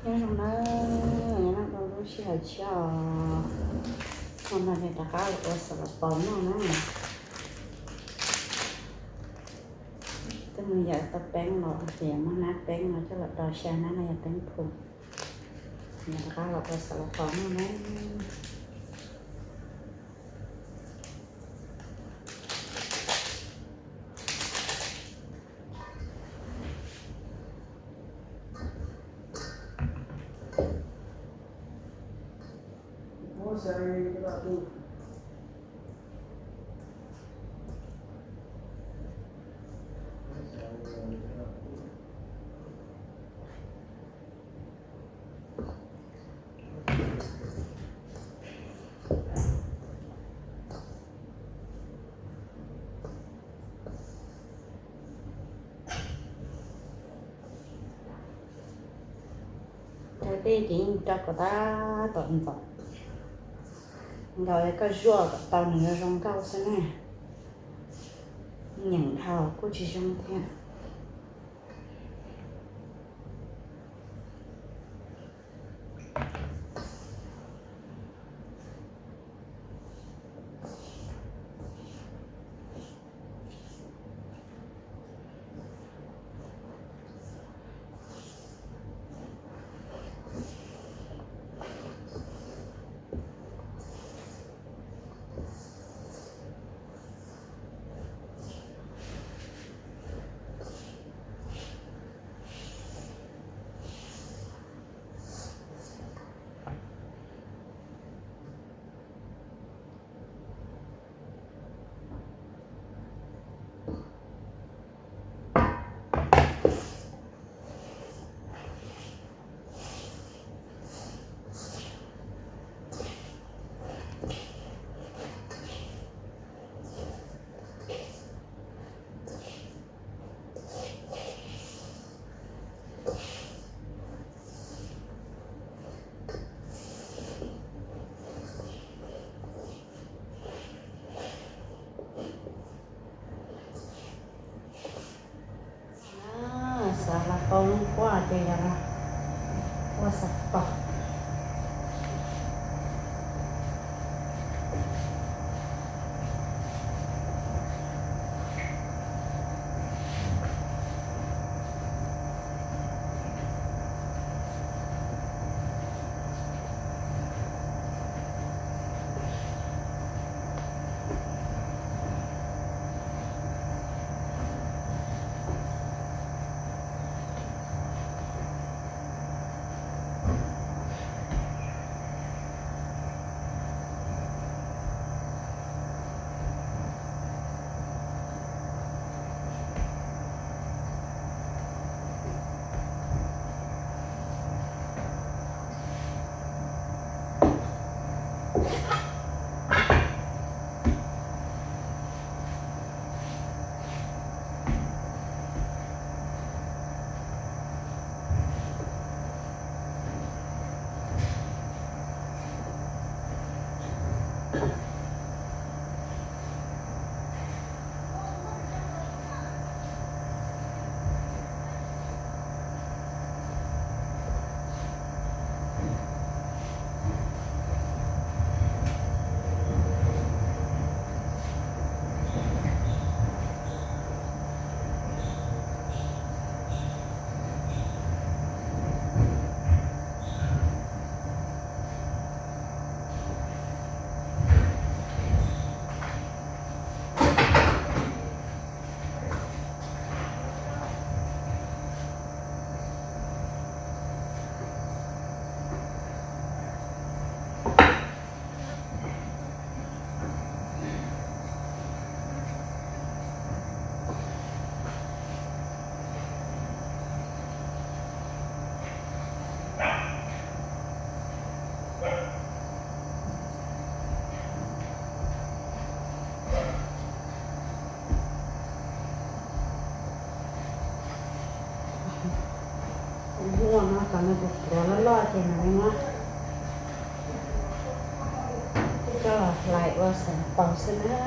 Nyob zoo na, nyob rau lub sij hawm tshiab os, hmo no ces rov qab los ua xav los paus noj na. Twb mus yawm tau peeb los ces muab hnab peeb no coj los do xya hnab no yog peeb phu. Rov qab los ua xav los paus noj na. Cov dej ces yeej rau kom tab tom ntxoov nkaus, koj zuaj kom tau nws zoo zoo nkauj xwb na. Nyeem dhau kuj tsis zoo thiab. Xav los paus lub nkuaj ces yog ua xav paus. Kuv muab no kom nws pluav loj loj ces mam li muab coj los hlais ua xav paus xwb na.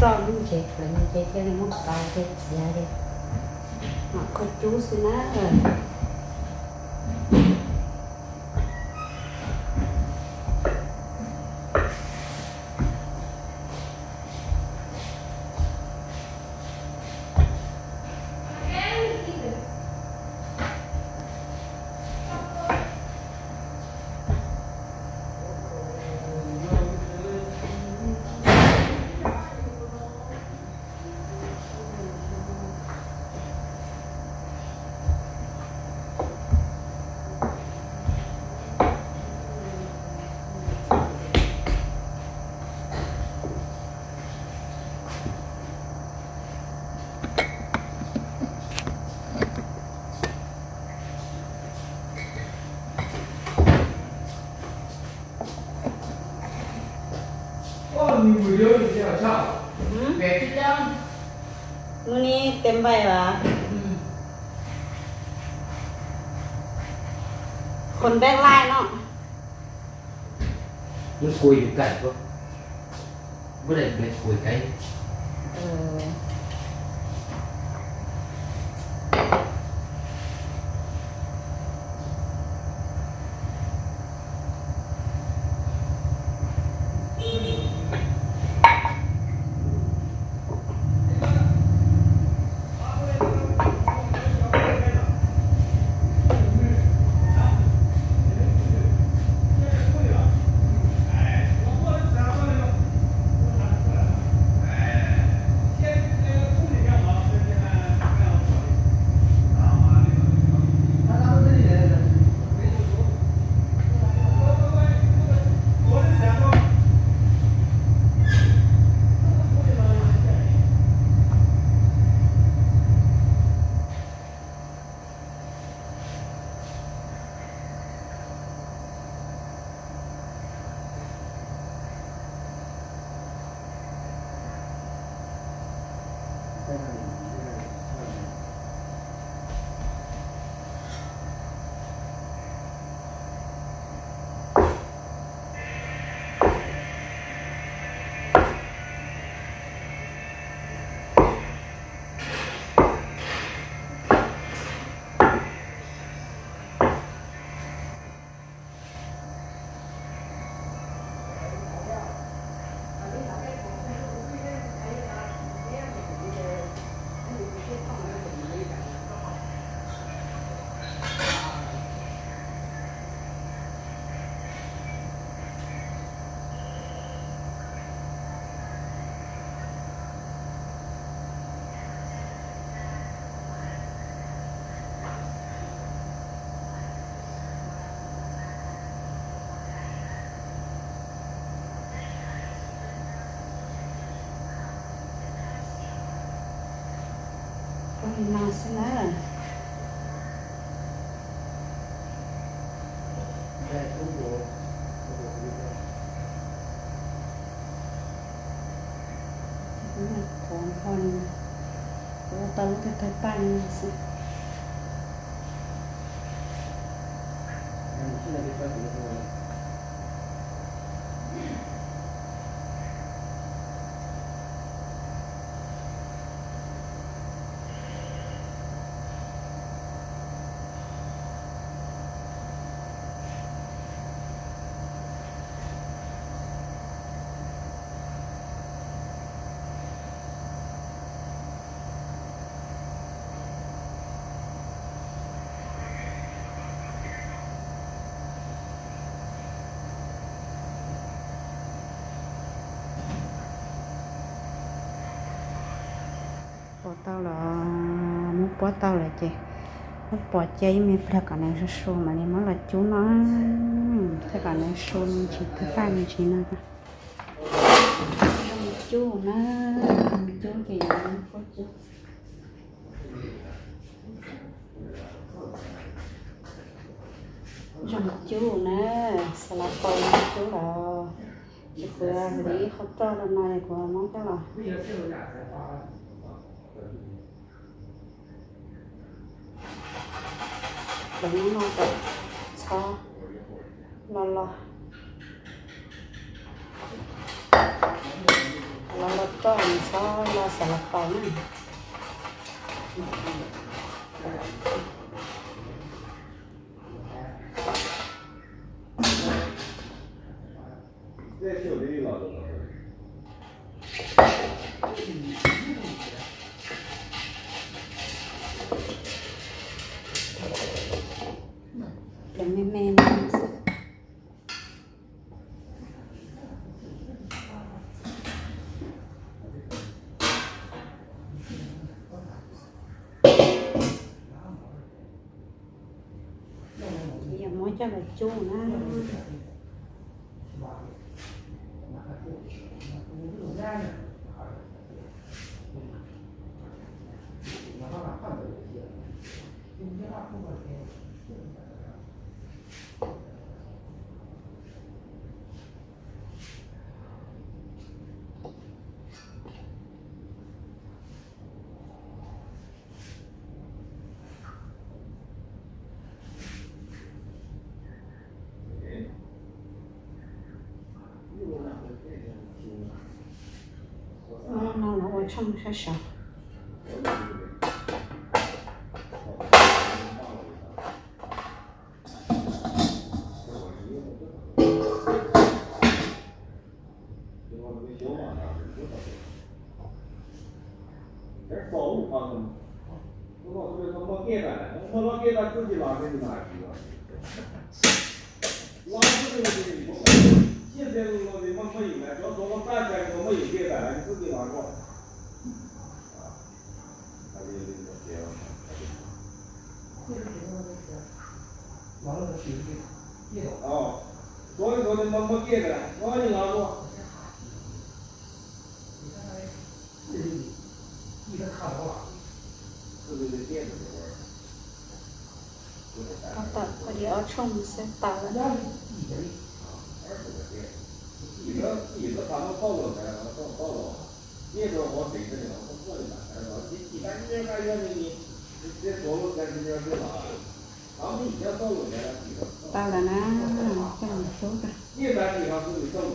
roj lub ntsev plaws ces thiaj li muab tau ces txiav li. Mam kho cub xwb na. Hnub no tes npaim as, khuam npeb laij no. Mus kuaj yus kaim ko, mus kuaj kaim. Ua li no xwb na. Qhuav npho li, ua tau lub tawg tawg paj li no xwb. Pov tau los, muab puab tau lawm ces muab pov cia ib me pliag kom nws su su mam li muab los cub no, thiaj kom nws su me ntsis tawg paj me ntsis no. Cub na, cub ces yuav muab puab cub. Zoo cub na, xas las paus cub los, ces kuv li ib qho roj rau no kuv muab coj los lawv no kom txhob lo lo. Los los toj txhob los xav los tau na. Cov me me no xwb. Yog muab coj los cub na. No los ua tshooj sab saud. Tab tom ua li ob tshooj xwb tas lawm. Tas lawm na, coj mus cub.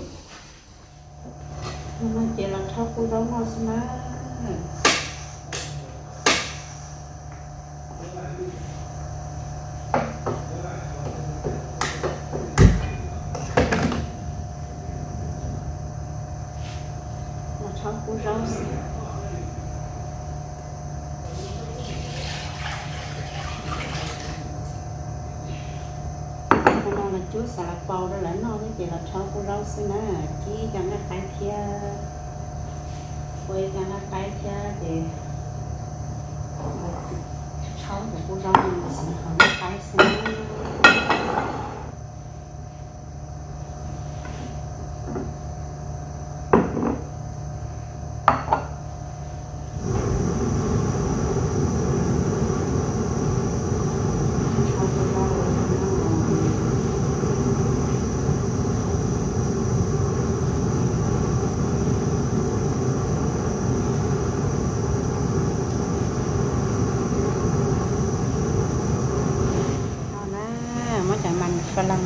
No ces los rhaub kua zaub noj xwb na. Los rhaub kua zaub xwb. Hnub no los cub xav las paus rau lawv noj thiab ces los rhaub kua zaub xwb na. Kib cov nqaij qaib thiab, ua ib cov nqaij qaib thiab ces rhaub cov kua zaub no los xav qhov nqaij qaib xwb na. No na, muab cov mas fa las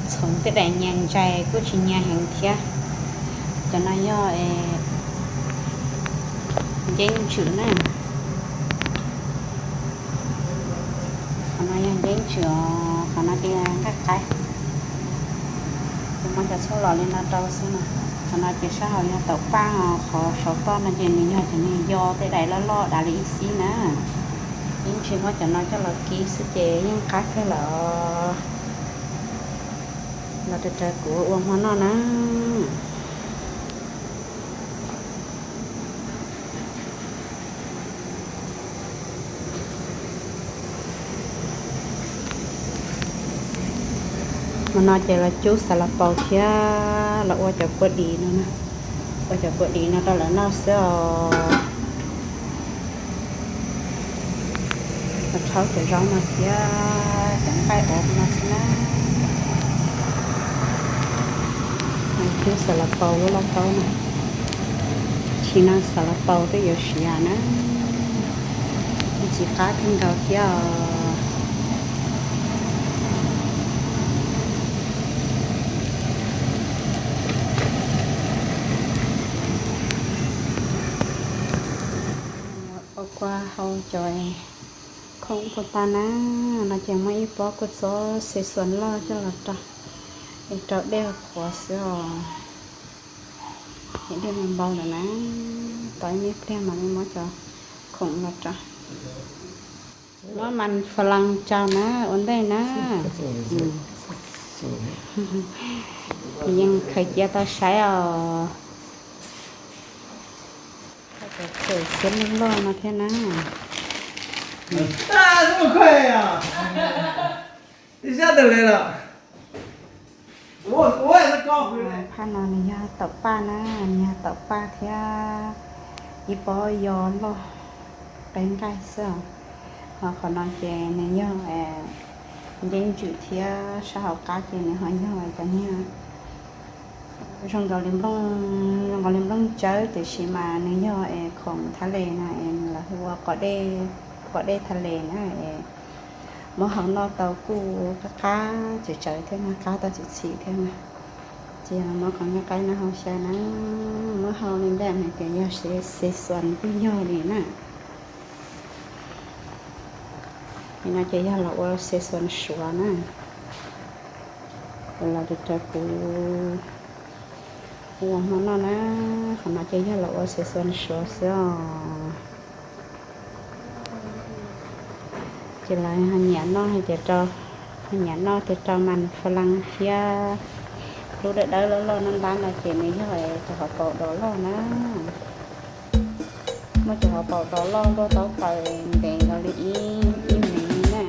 txhoov tej daim nyias ntsais kuj tsis nyias heev thiab. Cov no yog nceeb tswm na. Qhov no yog nceeb tswm os, qhov no ces nqaij qaib. Kuv muab cov txhob los li no rau xwb no. Qhov no ces sab hauv yog taum paj os, qhov saum toj no ces nws yog cov niag yo tej daim loj loj dav li ib xib na. Ib ntsis muab cov no coj los kib xwb ces yeej qab kawg lawm. Los raws raws kuv ua hmo noj na. Hmo no ces los cub xav las paus thiab los ua cov kua dis no na. Ua cov kua dis no rau lawv noj xwb os. Los rhaub cov zaub no thiab cov nqaij ov no xwb na. Cub xav las paus lub lauj kaub no. Tsis no xav las paus twb yuav siav na. Tsis qab kawg nkaus thiab os. Ua hau cov khoom puas tag na, no ces muaj ib pob kua txob xes xuas loj coj los rau, es rau dej qhuav xwb os. Es dej npau lawm na, tos ib me pliag mam li muab cov khoom los rau. Muab mas fa las rau na, ua ntej na. Yeej khaws cia tau saib os. Cov txawm xiab loj loj no thiab na. Phaj no nws yog taum paj na, nws yog taum paj thiab ib pob yos loj qe nqaij xwb os. Ho qhov no ces nws yog ncej ntsws thiab sab hauv qab ces nws ho yog cov niag zoo nkaus li nplooj, zoo nkaus li nplooj tsawb tiam sis mas nws yog es khoom thaj les na, es lawv hu ua qos dej, qos dej thaj les na. Muab hau noj tau kuj qab qab tsawv tsawv thiab na, qab tau txhim txhim thiab na. Ces yog los muab qhov nqaij qaib no hau xyaw na, muab hau li ntawm no ces yog xes xuas kuj yog li na. Li no ces yog los ua xes xuas suav na. Los rau kuv ua hmo noj na, qhov no ces yog los ua xes xuas suav xwb os. Ces lawv ho nyiam noj ces rau, ho nyiam noj ces rau mas fa las thiab lub dawb dawb loj loj ntab ntab no ces nws yog cov hauv paus dos loj na. Muaj cov hauv paus dos loj luaj taub taws ntev nkaus li ib, ib mev na.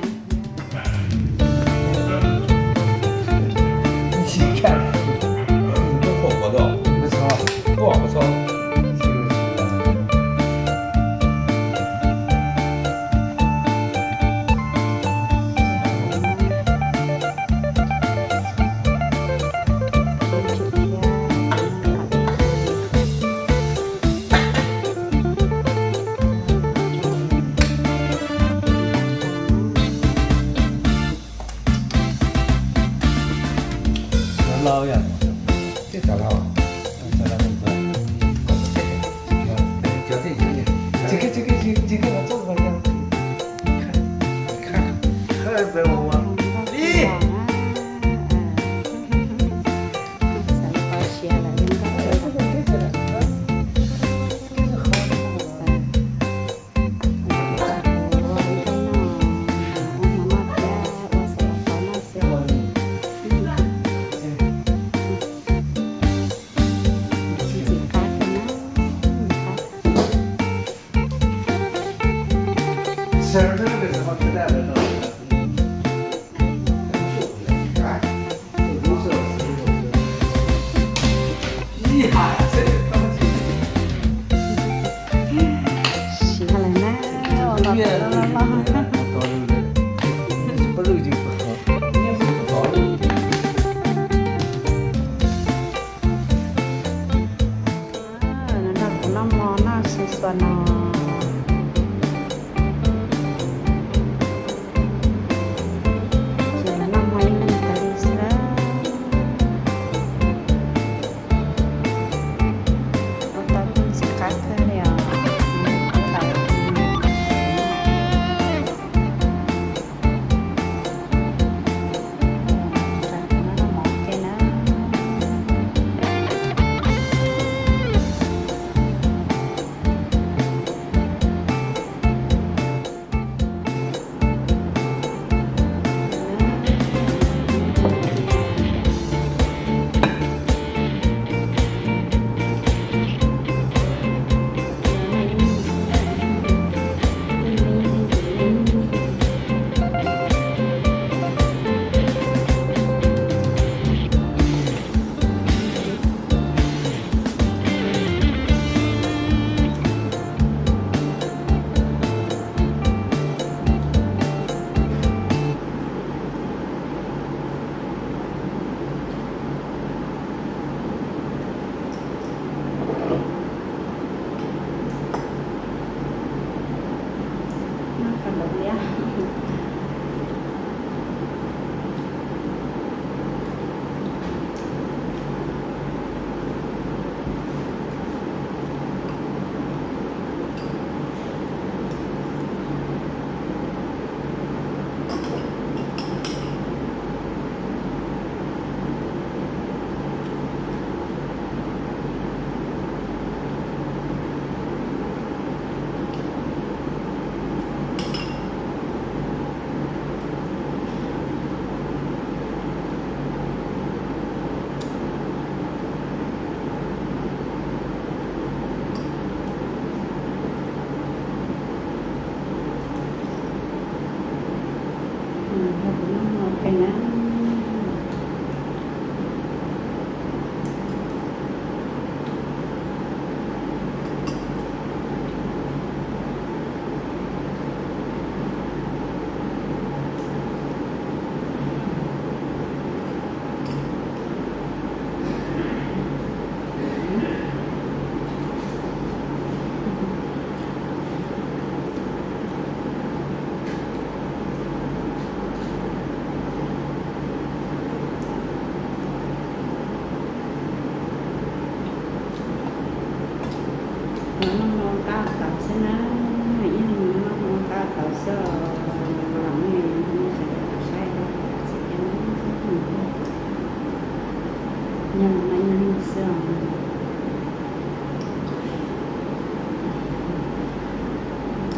Yog los mas yog li xwb os.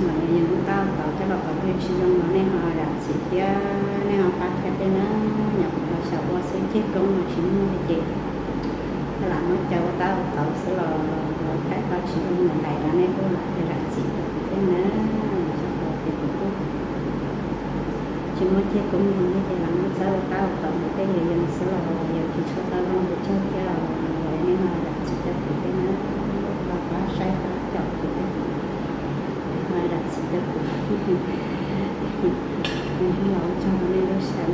Los yog yus lub taub hau tauv coj los pom twg tsis zoo los nej ho zam txim thiab nej ho pab thiab tej na. Nyuam qhuav los xyaum ua xwb, ceg koob los tsis muaj li ces lam muab coj ua taub hau tauv xwb los los thaij tau tsis zoo lawm los nej kuj lam zam txim rau kuv thiab na. Tsis qhov ces kuv kuj tsis muaj ceg koob zoo thiab ces lam muab txawb ua taub hau tauv ntawm tej yus yees xwb los yus tsis tshua tau zoo pes tsawg thiab. Los nej ho zam txim rau kuv thiab na, ho pab saib pab caum kuv thiab, ho zam txim rau kuv. Los ua tsaug rau nej lub sij hawm.